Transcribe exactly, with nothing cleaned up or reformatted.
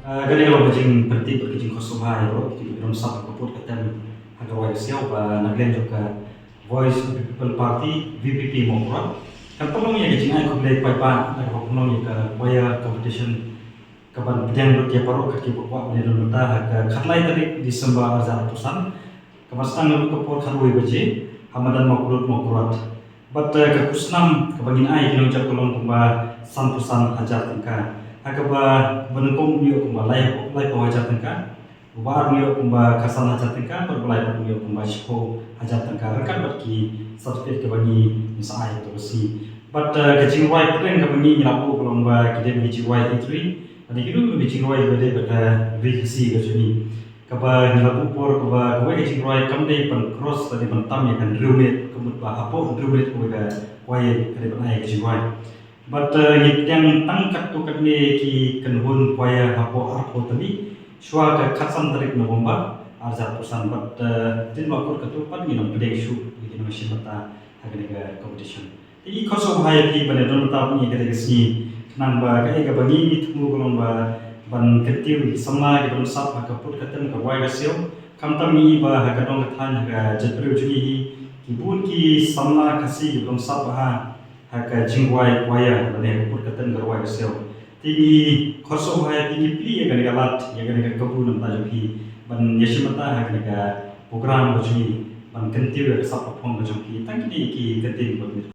Ah, kane ka long ka jingpyntip bad ka jingkhuslai ïa baroh ki, ki don sap ka pud ka tem ha ka rwai ka siaw ba na ka liang jong ka Voice of the People Party, V P P Mawkyrwat. Kan pynlong ïa ka jingai khublei paidbah na kaba pynlong ïa ka choir competition kaban pdiang lut ïa baroh kat kiba kwah ban ïadon bynta ha ka khatlai tarik December arhajar arphew san. Kaba sdang naduh ka por khatwei baje ha madan Mawkyrwat, Mawkyrwat. Bad, eh, ka khusnam kaba ngin ai ki nongjop ka long kumba sanphew san hajar tyngka. Ha kaba ba nyngkong un ïoh kumba lai, laiphew hajar tyngka. Uba ar un ïoh kumba khatsan hajar tyngka, bad uba lai pat un ïoh kumba shiphew hajar tyngka. Ryngkat bad ki certificate kaba ngi sa ai ha kato ka sngi. Bad, eh, ka jingrwai pdeng kaba ngi, ngi la buh ka long ba ki dei ki jingrwai itri. Bad ki dei ki jingrwai ba dei bad ka ri Khasi ka jong ngi. Kaba ngi la buh por kaba kawei ka jingrwai kam dei ban cross lane ban tam ïa ka hynriew minit, ka mut ba hapoh hynriew minit kawei ka choir ka dei ban ai ka jingrwai. Bad, eh, ngi pdiang tang katto katne ki kynhun choir hapoh arphew tylli shuwa ka khatsan tarik November arhajar arphew san bad, eh, hadien ba kut katto pat ngin ym pdiang shuh ïa ki nongshim bynta ha kane ka competition. Te ngi khuslai ïa phi ban ïadon bynta bad ngi ha kane ka sngi. Khnang ba kaei kaba ngi ngi thmu ka long ba ban kyntiew ïa ki samla kiba don sap ha ka pud ka tem ka rwai ka siaw. Khamtam ngi ba ha ka dong ka thaiñ ha ka jaitbynriew jong ngi hi, ki bun ki samla Khasi kiba don sap ha, ha ka jingrwai choir lane ha ka pud ka tem ka rwai ka siaw. Te ngi khuslai ïa phi, ngi plie ïa kane ka lad, ïa kane ka kabu na ka bynta jong phi ban ïashim bynta ha kane ka program ka jong ngi, ban kyntiew ïa ka sap ka phong ka jong phi. Tang kine ki kyntien kiba